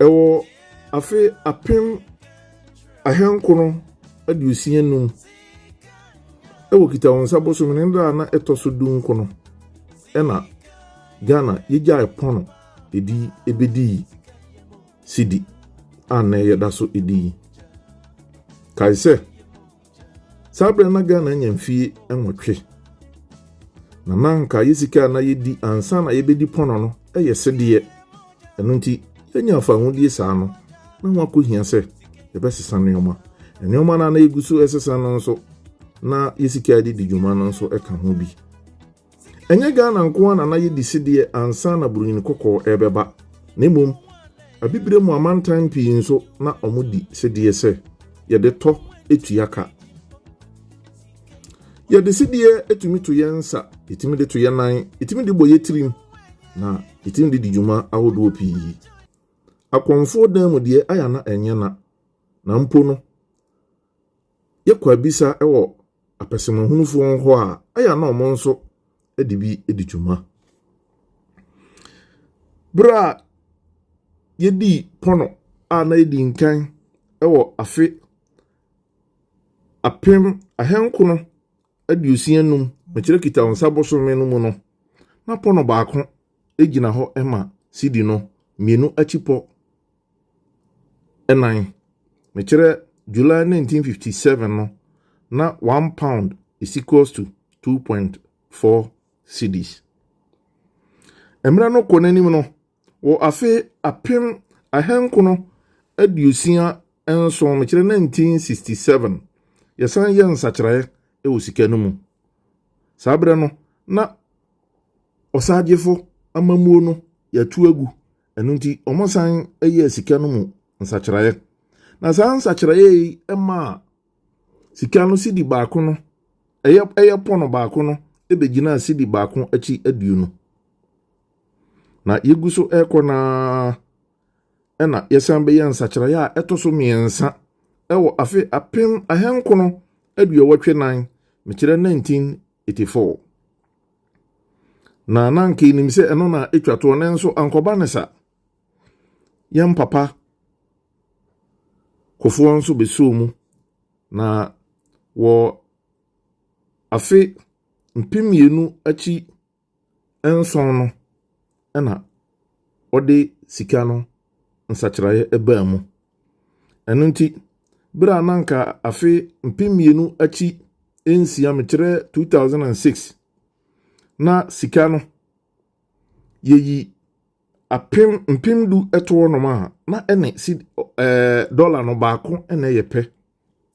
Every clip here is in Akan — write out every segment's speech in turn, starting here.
Ɛwɔ afe 1965 ɛwɔ Kitawonsa bosome ne da a na ɛtɔ so 19 ɛna Ghana yɛgyae pɔno ɛdi ɛbɛdii sidi a nnɛ yɛda so ɛdi yi. Kae sɛ saa berɛ na Ghana anya mfie 8, na na anka yɛ sika a na yɛdi ansa na yɛbɛdi pɔnɔ no yɛ sedeɛ. Ɛno nti yɛanya afahodie saa no, na ho akɔhia sɛ yɛbɛsesa nneɛma. Nneɛma no a na yɛgu so ɛsesa no nso, na yɛ sika a yɛde di dwuma no nso ka ho bi. Ɛnyɛ Ghana nko ara na na yɛdi sedeɛ ansa na Buronyin Kɔkɔɔ ɛrebɛba, na mmom Abibire mu amantan pii nso na wɔdi sedeɛ sɛ yɛde tɔ tua ka. Yɛde sedeɛ tumi to yɛn nsa, yɛtumi de to yɛn nan, yɛtumi de bɔ yɛn tirim, na yɛtumi de di dwuma ahodoɔ pii. Akɔmfoɔ dan mu deɛ ayɛ na ɛnyɛ na, na mpo no, yɛkɔ abisa wɔ apɛsɛmahunufoɔ hɔ a, ayɛ na wɔn nso de bi di dwuma. Berɛ a yɛdii pɔnɔ a na yɛdi nkan wɔ afe 1965, mekyerɛ Kitawonsa bosome no mu no, na pɔnɔ baako gyina hɔ ma sidi no mmienu akyipɔ 4. Mekyerɛ July 1957 no, na £1 is equals to 2.4 cedis. Mmerɛ no kɔ n'anim no, wɔ afe 1967, mekyerɛ 1967, yɛsan yɛ nsakyerɛeɛ wɔ sika no mu. Saa berɛ no, na ɔsagyefo amammuo no yɛatu agu. Ɛno nti, wɔsan yɛɛ sika no mu nsakyerɛeɛ. Na saa nsakyerɛeɛ yi maa sika no sidi baako no, ɛyɛ pɔnɔ baako no bɛgyinaa sidi baako akyi 20. Na yɛgu so rekɔ naa ɛna yɛsan bɛyɛ nsakyerɛeɛ a ɛtɔ so 3 ɛwɔ afe 1984, mekyerɛ 1984. Na na nka yɛnim sɛ ɛno na ɛtwa toɔ, nanso ankɔba ne sa. Yɛn papa Kofoɔ nso bɛsoo mu, na wɔ afe 2007 no ɛna ɔde sika no nsakyerɛeɛ baa mu. Ɛno nti, berɛ a na nka afe 2006, mekyerɛ 2006, na sika no yɛyi apem 10,000 to hɔnom a, na ɛne si dɔla no baako na ɛyɛ pɛ,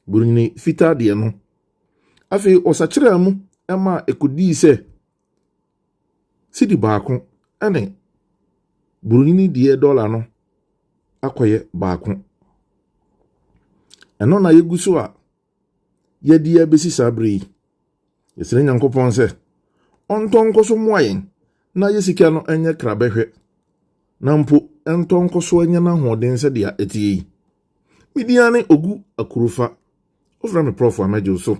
buroni fitaa deɛ no. Afei ɔsakyerɛ mu ma ɛkɔdii sɛ sidi baako ne buroni deɛ dɔla no akɔyɛ baako. Ɛno na yɛgu so a yɛde abɛsi saa berɛ yi. Yɛsrɛ Nyankopɔn sɛ ɔntɔ nkɔ so mmoa yɛn na yɛ sika no nyɛ krabɛhwɛ, na mpo ɛntɔ nkɔ so nyɛ n'ahoɔden sɛdeɛ ɛteɛ yi. Me din ne Ogu Akurufa. Wofrɛ me Prof a mɛgye wo so.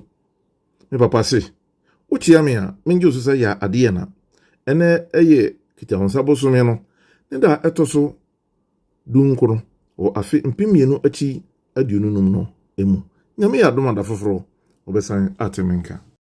Me papa se, wokyia me a, mengye wo so sɛ yɛ adeɛ na. Ɛnɛ ɛyɛ Kitawonsa bosome no ne da a ɛtɔ so 19 wɔ afe 2025 no mu. Nyame yɛ adom ada foforɔ, wobɛsan ate me nka.